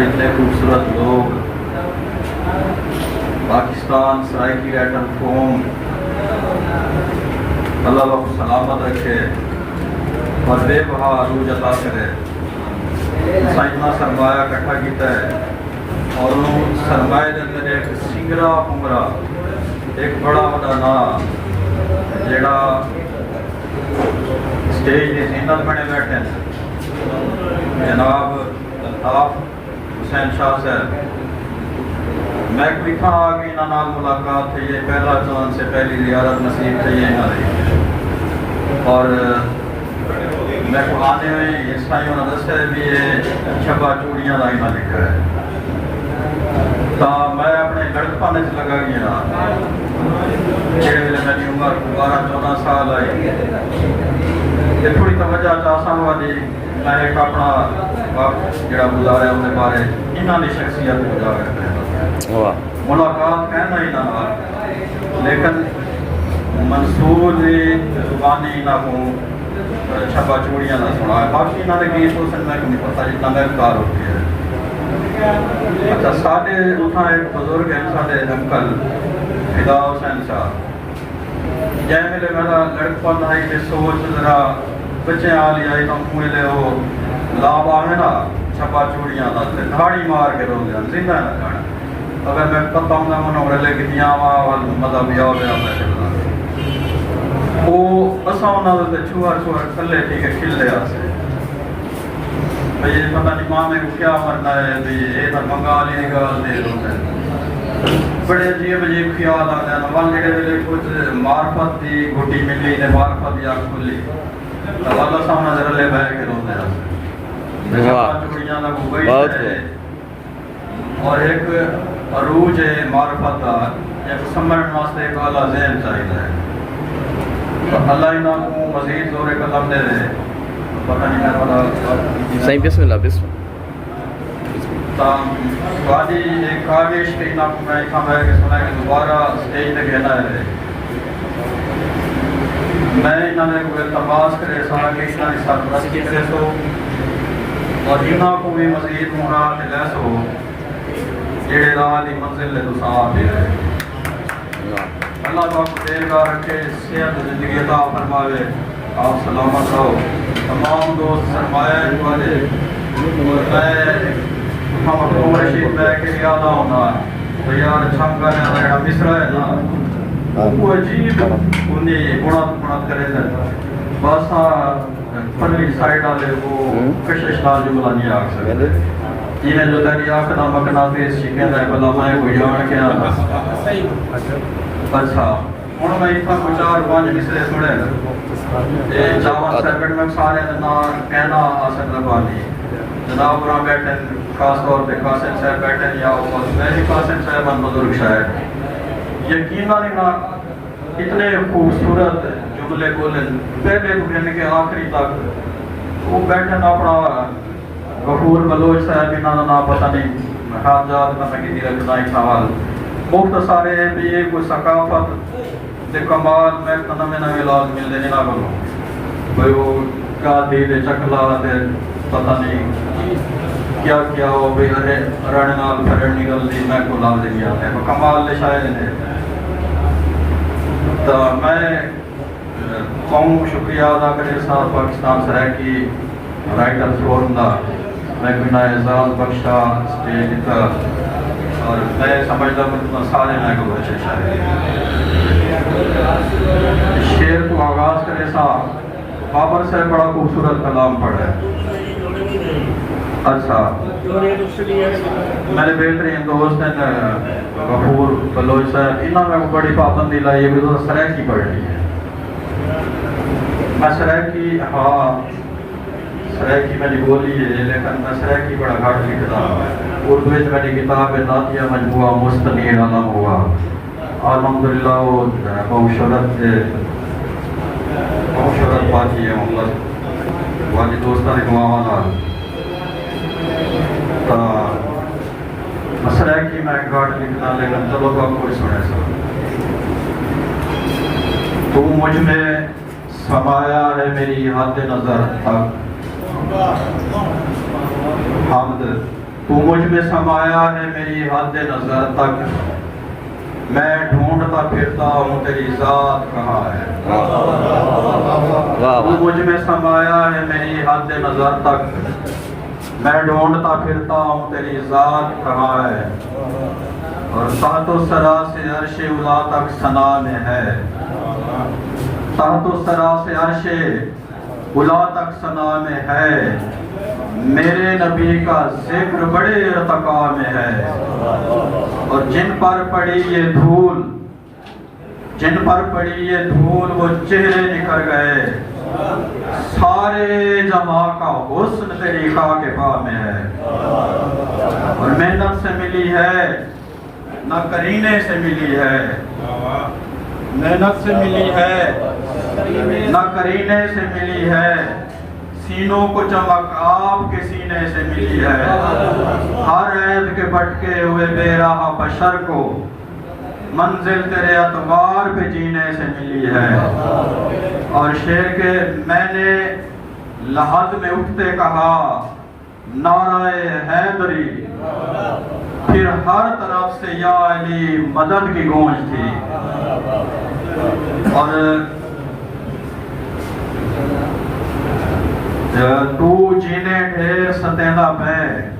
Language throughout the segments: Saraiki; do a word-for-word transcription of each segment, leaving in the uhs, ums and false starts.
اتنے خوبصورت لوگ، پاکستان سرائیکی رائٹر فورم، اللہ پاک سلامت رکھے اور بے بہا عروج عطا کرے۔ اساں اتنا سرمایہ اکٹھا کیتا ہے اور انہوں سرمایہ دے اندر ایک سنگرا پنگرا، ایک بڑا وڈا ناں جیڑا سٹیج دی زینت بنے بیٹھے ہیں، جناب الطاف حسین شاہ صاحب، میکوں اتھاں آ کے انہاں نال ملاقات تھئی ہے، پہلا چانس ہے، پہلی زیارت نصیب تھئی ہے انہاں دی۔ اور میکوں آندے ہوئے اس طرح انہاں دسیا ہے بھی یہ چھبا چوڑیاں دا انہاں لکھا ہے۔ تاں میں اپنے لڑکپن وچ لگا گیا، جہڑے ویلے میری عمر بارہ چودہ سال آئی، تے تھوڑی توجہ چا سانگا دی میں ہک اپݨا وقت جیڑھا گزاریا، اوندے بارے انہاں دی شخصیت کوں اجاگر کریندا۔ واہ۔ ملاقات کائنی انہاں نال، لیکن منصور دی زبانی انہاں کوں چھبا چوڑیاں دا سݨایا۔ باقی انہاں دے گیت ہوسن، میکوں نہیں پتہ، جتنا میکوں کار ہوندی ہے۔ اچھا، ساݙے اتھاں ہک بزرگ ہن، ساݙے انکل فدا حسین صاحب، جئیں ویلے میݙا لڑکپن ہئی تے سوچ ذرا بچیں آلی آئی تاں اوں ویلے او لاب آہے نا، چھبا چوڑیاں دا تے دھاڑی مار کے روندے ہن، زندہ نہ کھانا۔ اگر میں پتہ ہوندا من او رلے کیتی آواں، ول مزہ بھی آ گیا میں چلدا۔ او اساں انہاں دے تے چھوہر چھوہر کلھے تھی کے کھلدے ہاسے۔ بھئی اے پتہ نہیں ماں میکوں کیا مرنا ہے، بھئی اے تاں بنگال دی ڳالھ ݙے ݙوندے۔ بڑے عجیب عجیب خیال آندے ہن۔ ول جیڑھے ویلے کجھ معرفت دی گھٹی ملی تے معرفت دی اکھ کھلی، تاں ول اساں انہاں دے رلے ٻہہ کے ݙوندے ہاسے۔ تے واہ۔ چھبا چوڑیاں دا کوئی بہت ہے۔ خوب۔ اور ہک عروج معرفت دا ہک سمجھݨ واسطے ہک اعلیٰ ذہن چاہیدا ہے۔ تاں اللہ انہاں کوں مزید زور قدم ݙیوے۔ پتہ نہیں میں پتہ سائیں، بسم اللہ، بسم اللہ۔ تاں تہاݙی ہک کاوش کہ انہاں کوں میں اتھاں ٻہہ کے سݨا کے دوبارہ سٹیج تے گھن آئے۔ میں انہاں دے کوں التماس کریساں کہ انہاں دی سرپرستی کریسو اور انہاں کوں وی مزید راہ تے لیسو، جیڑھے راہ دی منزل تے تساں آپ ہی رہے۔ اللہ پاک دیر گاہ رکھے، صحت زندگی عطا فرماوے، آپ سلامت رہو۔ تمام دوست سرمایہ ہیں تہاݙے، اور میں محمد عمر رشید میں کہ یاد آؤں نا، تو یار چھم کرنے والا جڑا مصرع ہے نا، وہ عجیب انہیں بݨت بݨت کرے تے بس، آ، پرلی سائیڈ والے وہ ہوں۔ کشش نال جملہ نہیں آکھ سڳدے۔ جیویں جو تیݙی اکھ دا مقناطیس چھکیندا ہے، بھلا میں کوئی جاݨ کے آں۔ اچھا، ہݨ میں اتھاں کوں چار پنج مصرعے سݨے، تے چاول صاحب میں سارے دے ناں کہنا آ سڳدا کائنی۔ جناب ہوراں ٻیٹھن، خاص طور تے قاسم صاحب ٻیٹھن، یا او میں وی قاسم صاحب ہن، بزرگ شاعر۔ یقیناً انہاں اتنے خوبصورت جملے ٻولن، پہلے توں گھن کے آخری تک۔ او ٻیٹھن اپݨا غفور بلوچ صاحب، انہاں دا ناں پتہ نہیں، حاجات میں تاں کیتی رکھدا اتھاں ول۔ مختصر اے بھی اے کوئی ثقافت دے کمال میں تاں نویں نویں لفظ ملدے انہاں کولوں۔ بھئی او گادھی تے چکلا تے پتہ نہیں کیا کیا، او بھئی ارے رݨ نال پھرݨ نہیں رلدی، میں کوں لفظ نہیں آندے۔ کمال دے شاعر نے۔ تاں میں ٻہوں شکریہ ادا کریساں پاکستان سرائیکی رائٹرز فورم دا، میکوں انہاں اعزاز بخشا، سٹیج ݙتا، اور میں سمجھدا کہ تساں سارے میکوں اچھے شاعر۔ شعر توں آغاز کریساں، بابر صاحب بڑا خوبصورت کلام پڑھا ہے۔ اچھا، میݙے بہترین دوست ہیں غفور بلوچ صاحب، انہاں میں بڑی پابندی لائی ہے کہ تساں سرائیکی پڑھنی ہے۔ میں سرائیکی، ہاں، سرائیکی میری ٻولی ہے، لیکن میں سرائیکی بڑا گھٹ لکھدا ہاں۔ اردو وچ میری کتاب ہے نعتیہ مجموعہ مستنیر علم ہوا۔ الحمدللہ، او ٻہوں شہرت تے، ٻہوں شہرت پاتی ہے، مطلب، واجب دوستاں دی دعاواں نال۔ تاں سرائیکی میں گھٹ لکھدا، لیکن چلو تہاکوں کوئی سݨیساں۔ تو مجھ میں سمایا ہے میری حد نظر تک۔ حمد تو مجھ میں سمایا ہے میری حد نظر تک، میں ڈھونڈتا پھرتا ہوں تیری ذات کہاں ہے۔ واہ، تو واہ۔ مجھ میں سمایا ہے میری حد نظر تک، میں ڈھونڈتا پھرتا ہوں تیری ذات کہاں ہے۔ اور تحت و سرا سے عرش اولا تک ثنا میں ہے، تحت و سرا سے عرش اولا تک ثنا میں ہے، میرے نبی کا ذکر بڑے ارتقا میں ہے۔ اور جن پر پڑی یہ دھول، جن پر پڑی یہ دھول وہ چہرے نکھر گئے، سارے جہاں کا حسن تیری خاک پا میں ہے۔ اور محنت سے ملی ہے، نہ کرینے سے ملی ہے، محنت سے ملی ہے، نہ کرینے سے ملی ہے، سینوں کو چمک آپ کے سینے سے ملی ہے۔ ہر عید کے بھٹکے ہوئے بے راہ بشر کو منزل تیرے اطوار پہ جینے سے ملی ہے۔ اور شعر کہ میں نے لحد میں اٹھتے کہا، نعرہ حیدری، پھر ہر طرف سے یا علی مدد کی گونج تھی۔ اور تو جیندے ڈھیر ستیندا پئیں،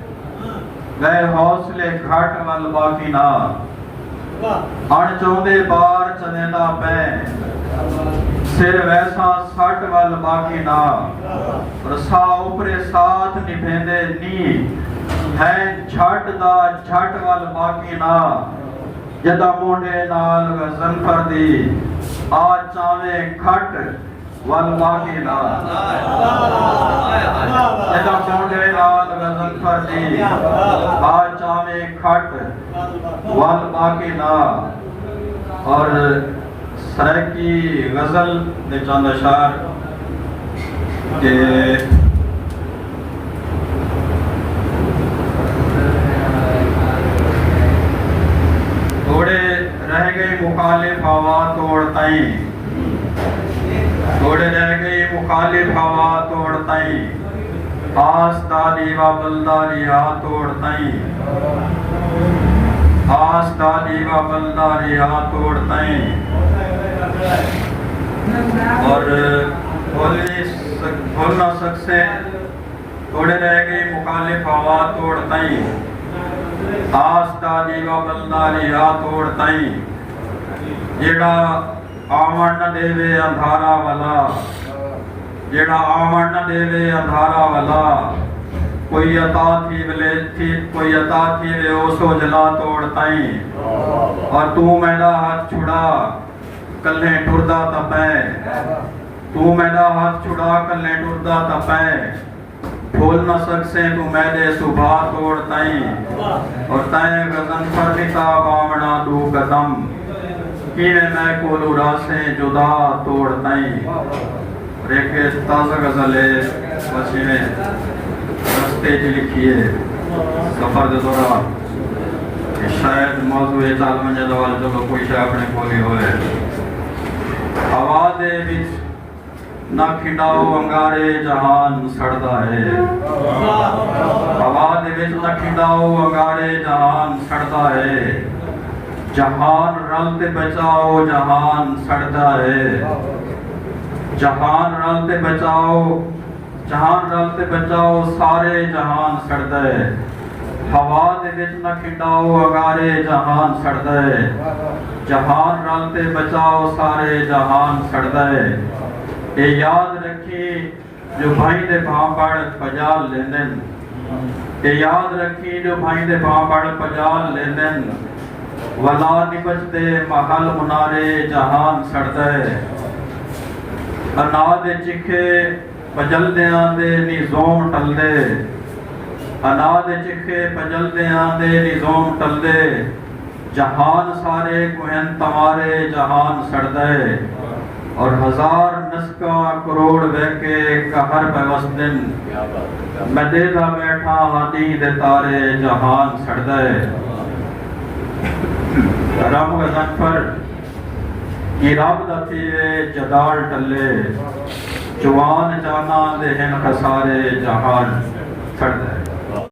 ڳئے حوصلے گھٹ ول باقی نہ، اݨ چوندے بار چلیندا پئیں، سر ویساں سٹ ول باقی نہ، رسا اوپرے ساتھ نبھیندے نی، ہیں جھٹ دا جھٹ ول باقی نہ، جݙاں مونڈھے نال غضنفر دی آ چاویں کھٹ ول باقی نہ، جݙاں مونڈھے نال غضنفر دی آ چاویں کھٹ ول باقی نہ۔ اور سرائیکی غزل دے چند اشعار کہ توڑے رہ ڳئی مخالف ہوا توڑ تئیں، توڑے رہ ڳئی مخالف ہوا توڑ تئیں، آس دا ݙیوا ٻلدا ریہا توڑ تئیں، آس دا ݙیوا ٻلدا ریہا توڑ تئیں۔ اور بھل نہ سک-، بھل نہ سڳسیں، توڑے رہ ڳئی مخالف ہوا توڑ تئیں، آس دا ݙیوا ٻلدا ریہا توڑ تئیں۔ جیڑھا آوݨ نہ ݙیوے اندھارا ولا، جیڑھا آوݨ نہ ݙیوے اندھارا ولا، کوئی عطا تھی ولے، تھی، کوئی عطا تھیوے او سوجھلا توڑ تئیں۔ اور توں میݙا ہتھ چھڑا، کلھیں ٹردا تاں پئیں، توں میݙا ہتھ چھڑا، کلھیں ٹردا تاں پئیں۔ بھل نہ سڳسیں توں میݙے سبھا توڑ تئیں، اور تئیں غضنفر نتاب آوݨا ݙو قدم، کیویں میں کولوں رہسیں جدا توڑ تئیں۔ اور ہک تازہ غزل ہے، بس ایویں رستے اچ لکھی ہے، سفر دے دوران، کہ شاید موضوع اے چل ونڄے تاں ول چلو کوئی شے اپݨے کول ہی ہوئے۔ ہوا دے وچ نہ کھنڈاؤ انگارے جہان سڑدا ہے۔ ہوا دے وچ نہ کھنڈاؤ انگارے جہان سڑدا ہے۔ جہان رل تے بچاؤ جہان سڑدا ہے۔ جہان رل تے بچاؤ، جہان رل تے بچاؤ سارے جہان سڑدا ہے۔ ہوا دے وچ نہ کھنڈاؤ انگارے جہان سڑدا ہے۔ جہان رل تے بچاؤ سارے جہان سڑدا ہے۔ اے یاد رکھیں جو بھائیں دے بھانپڑ پڄال لیندن۔ اے یاد رکھیں جو بھائیں دے بھانپڑ پڄال لیندن۔ ولا نپچدے محل منارے جہان سڑدا ہے۔ انا دے چکھے پڄلدیاں دے نی زوم ٹلدے، انا دے چکھے پڄلدیاں دے نی زوم ٹلدے، جہان سارے کوہن تمارے جہان سڑدے، اور ہزار نسکاں کروڑ ویکے قہر پہ وسدن، میں ݙیہدا ٻیٹھاں ہاں ݙینہہ دے تارے جہان سڑدے۔ رم غضنفر کی رب دا تھیوے جدال ٹلے، جوان جاناں دے ہن خسارے جہان سڑدے۔